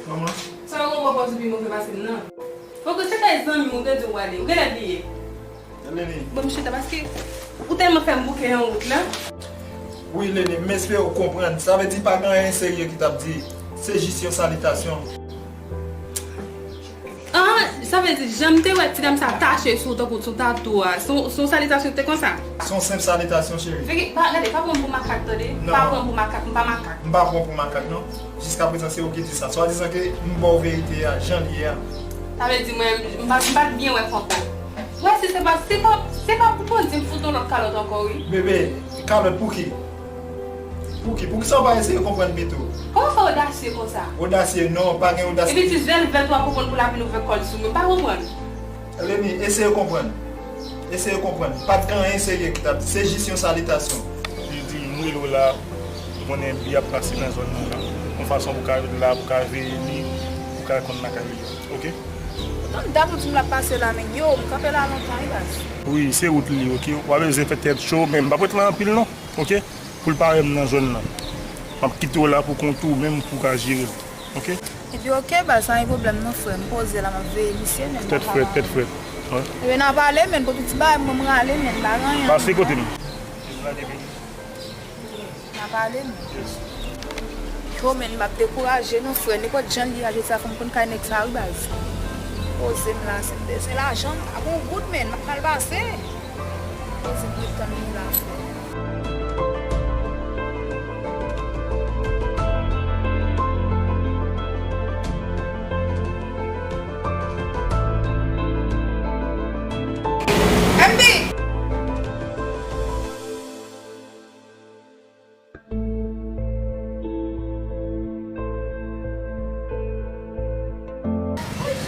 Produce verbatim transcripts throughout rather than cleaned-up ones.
Kòman? Sa w konprann pòz ou pi move pase m nan. Fòk ou se bay zanmi m ou te di w ale. Ou genlè bliye. Eleni. Bon, m chita paske ou tèlman fè m bouke nan wout lan. Wi, Leni, m espere w konprann. Sa vle di pa gen anyen serye ki t ap di. Se jis yon salitasyon. Ah, sa vle di, jan m te wè ti dam sa tache sou tankou sou tatou a, se yon, se yon salitasyon ki te konsa? Se yon senp salitasyon, cheri. Figi, pa, gade, pa pran m pou makak, tande? Non. Pa pran m pou makak, m pa makak. M pa pran w pou makak, non. Jiskaprezan, se ou ki di sa. Swadizan ke m ba w verite a, jan l ye a. Sa vle di, mwen, m pa, m pa t byen wè fank ou. Wè, si se pa, se pa, se pa pou kondi m fout yon lòt kalòt ankò, wi. Bebe, kalòt pou ki? Pou ki? Poukisa w pa eseye konprann pito? Kòman fè odasye konsa? Odasye? Non, pa gen odasye. Epi ti zèl vèt w ap konprann pou l ap vin ouvè kò l sou mwen. M pa konprann. Leni, eseye konprann. Eseye konprann. Pa t gen anyen serye ki t ap di. Se jis yon salitasyon. Li di, m rele w la, ou konnen bi ap pase nan zòn nan la. Yon fason pou ka vin la, pou ka veye li, pou ka konn lakay li. Oke? Tann dat ou di m l ap pase la, men yo, m kanpe la lontan, wi, baz. Wi, se wout li, oke? W a bezwen fè tèt cho, men m p ap ret la anpil, non. Oke? Pou l pa wè m nan zòn nan. M ap kite w la pou kont ou menm pou w ka jere l. Oke? Epi oke, baz, pa gen pwoblèm non, frè. M poze la, m ap veye misye, men m pa ka. Tèt frèt, tèt frèt. Wi. Ebyen, n a pale, men pou tout ti bagay, mwen, m rale, men m pa gen anyen. Pase kote m. N a pale, men. Yo, men, m ap dekouraje non, frè. Nenpòt jan l ye a, jodi a, fò m konn kay nèg sa, wi, baz. Poze m la, si m bezwen lajan, m pa gen yon goud, men, m ap mal pase. Poze m ret tann li la, frè. M B!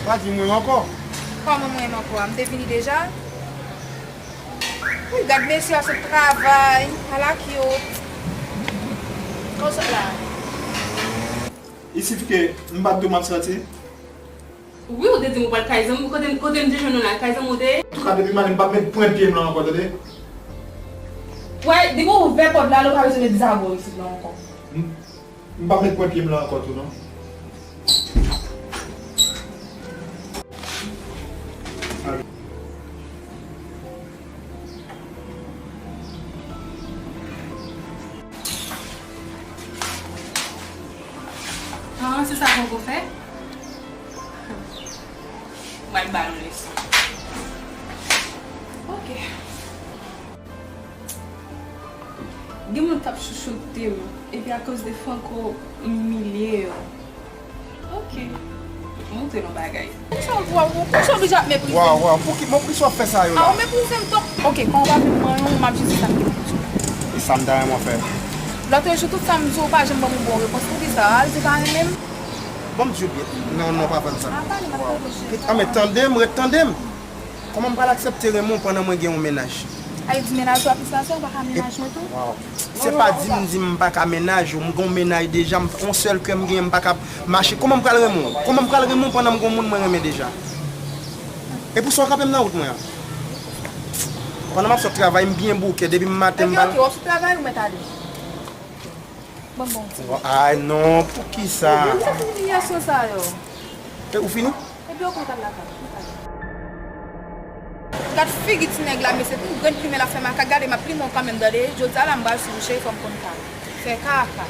Pa di m wi ankò. Kòman mwen menm ankò a? M te vini deja? Wi, gad mesye a sot travay, ala kyot. Kòman w sot la? Isit ke m pa t di w m ap soti? Wi, ou te di m ou pral kay zanmi, kote, kote m te jwenn ou la, kay zanmi ou te ye? Antouka, depi maten, m p ap met pwen pye m la ankò, tande? Wè, depi w ouvè pòt la, ou pa bezwen met zabò isit la ankò. M, m p ap met pwen pye m la ankò tou, non. Ah, se sa Koko fè? M al ba l yon leson. Ok. Gen moun k ap chouchoute m, epi akoz de Franco, m imilye yo. Ok. Montre nou bagay. Poukisa w, poukisa w oblije ap meprize m? Waw, waw, pouki, men poukisa w ap fè sa yo la? A, ou meprize m twòp. Ok, kòm w pa vle pran yon, m ap jis di sa m gen pou di w. E sa m ta renmen w fè. Lòtrejou, tout sa m di w, ou pa janm ban m yon bon repons. Poukisa? Al di w pa renmen m? Ban m di w byen. Non, non, pa vann sa. A, pale, m ap tande w, cheri. Waw. Anben, tande m, ret tande m. Kòman m pral aksepte renmen w pandan mwen gen yon mennaj? A, e di mennaj ou ap plis pase w, ou pa ka mennaj mwen tou? Waw. Se pa di m di m pa ka mennaj ou, m gen yon mennaj deja, m, yon sèl kè m genyen, m pa ka mache. Kòman m pral renmen w? Kòman m pral renmen w pandan m gen yon moun mwen renmen deja? E pou sa w kanpe m nan wout mwen an? Pandan m ap sot travay, m byen bouke, depi m maten m pral. Ebyen, ok, w ap sot travay, ou mèt ale. Ban m ba w yon ti. Ay non, poukisa? Ebyen, sa fini, yè sou sa yo. E ou fini? Epi w konn kal lakay ou. Gad figi ti nèg la, mesye, pou yon grenn plimen l ap fè makak. Gade, m ap plimen w kanmenm, tande. Jodi a la, m pral sou ou, cheri, fò m konn kal. Fè kaka.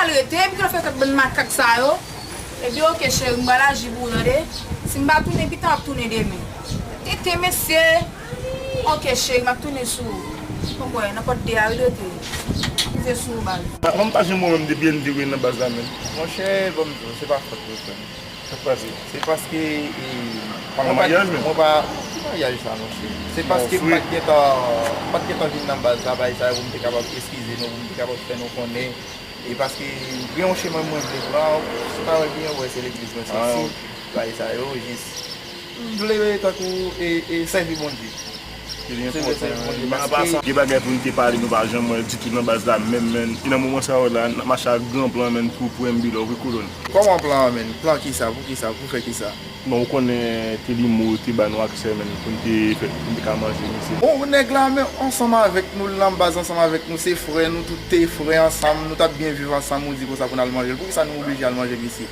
Al rete, epi ke l fè tout bann makak sa yo. Epi, oke, cheri, m pral aji pou ou, tande. Si m pa tounen pita, m ap tounen demen. Tete, mesye. Oke, cheri, m ap tounen sou ou. Ou kwè, nan pòt de a, wi, rete. Rive sou ou, baz. Mwen pa janm wè menm depi N T wi nan baz la menm. Monchè, ban m di w, se pa fòt ou, frè m. Sa k pase? Se paske, e, mwen pa, mwen pa, ki maryaj sa, monchè? Se paske m pa t gentan, m pa t gentan vin nan baz la, bagay sa yo, pou m te kapab eskize nou, pou m te kapab fè nou konnen. E paske gen yon chemen mwen vle pran, si pa wè byen, wè se legliz mwen soti, bagay sa yo, jis, m vle tankou, e, e, sèvi Bondye. Ki li enpòtan, men an pasan, gen bagay pou n te pale, nou pa janm wè ditou nan baz la, menm, menm. E nan moman sa yo la, n ap mache ak gran plan, menm, pou, pou M B la, wi, kolonn. Kòman plan, menm? Plan kisa? Pou kisa? Pou fè kisa? Bon, ou konnen Telimo te ba nou aksè, menm, pou n te fè, pou n te ka manje, mesye. Bon, nèg la, menm, ansanm avèk nou, l nan baz ansanm avèk nou, se frè nou, tout te frè ansanm, nou t ap byen viv ansanm, ou di konsa pou n al manje l. Poukisa nou oblije al manje misye?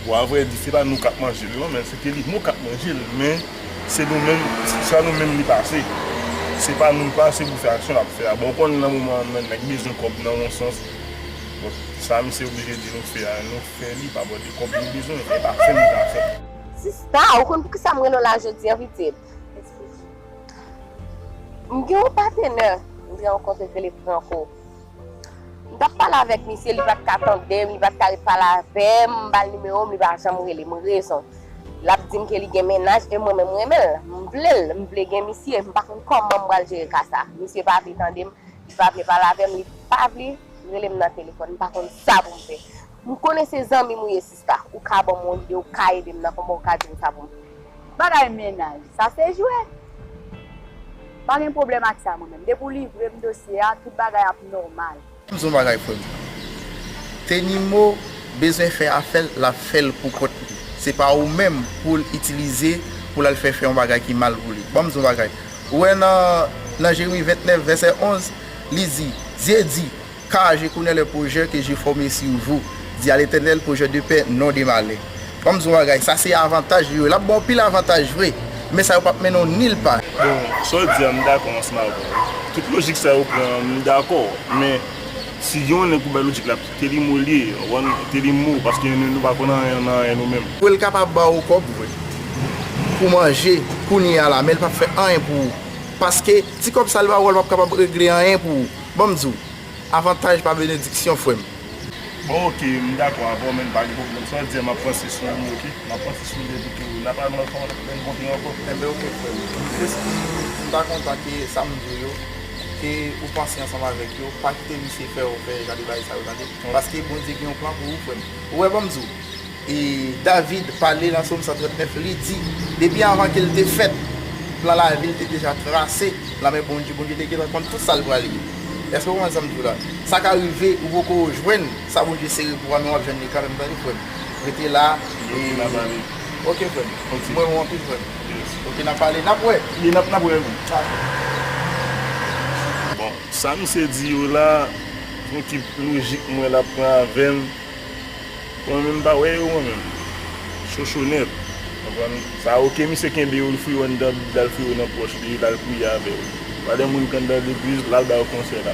Bon, avrèdi, se pa nou k ap manje l, non, men se Telimo k ap manje l, men se nou menm, se pa nou menm li pase. Se pa nou l pase pou fè aksyon l ap fè a. Bon, ou konnen nan moman an, nèg bezwen kòb nan yon sans. Bon, sa misye oblije di nou fè a, nou fè li pa bò de kòb li bezwen, e pa fè li ka fè. Sista, ou konn poukisa m rele w la jodi a, pitit? M gen yon patenè m te rankontre k rele Franco. M t ap pale avèk misye, li pa t ka tande m, li pa t ka ret pale avè m, m ba l nimewo m, li pa janm rele m. Rezon, l ap di m ke li gen mennaj e mwen menm m renmen l. M vle l, m vle gen misye, m pa konn kòman m pral jere ka sa. Misye pa vle tande m, li pa vle pale avè m, li pa vle rele m nan telefòn, m pa konn sa pou m fè. M konnen se zanmi m ou ye, sista, ou ka ban m yon lide, ou ka ede m nan kòman ou ka di m sa pou m fè. Bagay mennaj, sa se jwèt. Pa gen pwoblèm ak sa mwen menm. Depi w livre m dosye a, tout bagay ap nòmal. M di w yon bagay, frè m. Tenimo bezwen fè afè l, l ap fè l pou kont li. Se pa ou menm pou l itilize pou l al fè, fè yon bagay ki mal pou li. Ban m di w yon bagay. Ou wè nan, nan Jeremi ventnèf, vèsè onz, li di, Dye di, Car je connais les projets que j'ai formés sur vous, dit à l'Éternel, projets de paix, non de malheur. Ban m di w yon bagay, sa se avantaj li yo. L ap ba w anpil avantaj vre, men sa yo p ap mennen w nil pa. Bon, sa w di a, m dakò ansanm avè w. Tout lojik sa yo pran an, m dakò. Men, si gen yon nèg pou bay lojik la, Telimo li ye, w konprann? Telimo, paske nou, nou pa konn anyen nan anyen nou menm. Pou l kapab ba w kòb vre, pou manje, kounye a la, men l p ap fè anyen pou ou. Paske ti kòb sa l ba w, l p ap kapab regle anyen pou ou. Ban m di w, avantaj pa benediksyon, frè m. Bon, oke, m dakò avè w, men pa gen pwoblèm. Sa w di a, m ap panse sou li, oke? M ap panse sou li epi tou, n ap al nan fon, n ap renkontre ankò. Enben, oke, frè m. M ta kontan ke sa m di w yo, ke ou panse ansanm avèk yo, pa kite misye fè w fè jan de bagay sa yo, tande? Paske Bondye gen yon plan pou ou, frè m. Ou wè, ban m di w, E David pale nan Sòm san trannèf, li di, depi anvan ke l te fèt, plan lavi l te deja trase, nan men Bondye, Bondye te gentan konn tout sa l pral ye. Èske w konprann sa m di w la? Sa ka rive, ou poko jwenn sa Bondye sere pou ou a, men w ap jwenn li kanmenm, tande, frè m. Rete la, e, oke, frè m. Mwen renmen w anpil, frè m. Oke, n ap pale, n ap wè. Wi, n ap, n ap wè, wi. Bon, sa misye di yo la, yon ti lojik mwen l ap pran avè m. Mwen menm m pa wè yo mwen menm. Chocho nèt. Konprann? Sa oke misye kenbe yo, l fouye yo anndan bib la, l fouye yo nan pòch li, l al priye avè yo. Pa de moun k anndan legliz, l al ba yo konsèy la.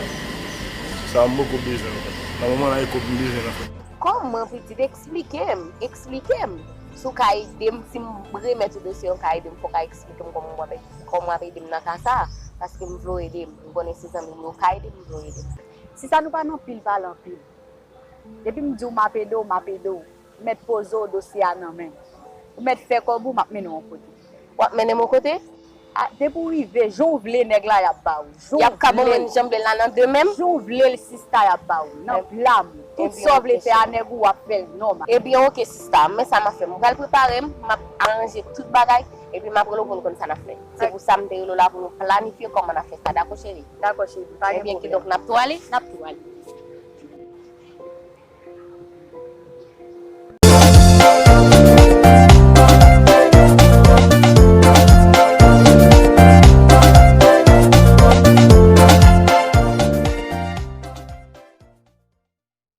Sa m poko bezwen l. Nan moman la, e kòb m bezwen nan frè. Kòman pitit, eksplike m, eksplike m. Si w ka ede m, si m remèt ou dosye an, w ka ede m, fò w ka eksplike m kòman w ap, kòman w ap ede m nan ka sa a. Paske m vle w ede m. M konnen se zanmi m, ou ka ede m, m vle w ede m. Sista, nou pa nan pil pale anpil. Depi m di w m ap ede w, m ap ede w. Ou mèt poze w dosye a nan men m. Ou mèt fè kòb ou, m ap mennen w yon kote. W ap mennen m yon kote? A, depi w rive, jan w vle nèg la, y ap ba w. Jan w vle l. Y ap ka ban mwen jan m vle l la nan de men m? Jan w vle l, sista, y ap ba w. Nan pla m. Tout sa w vle fè a nèg ou, w ap fè l nòmal. Ebyen, oke, sista, men sa m ap fè. M pral prepare m, m ap aranje tout bagay, epi m ap rele w pou n konn sa n ap fè. Se pou sa m te rele w la pou nou planifye kòman n ap fè sa. Dakò, cheri? Dakò, cheri. Pa gen pwoblèm. Ebyen, kidonk, n ap tou ale? N ap tou ale.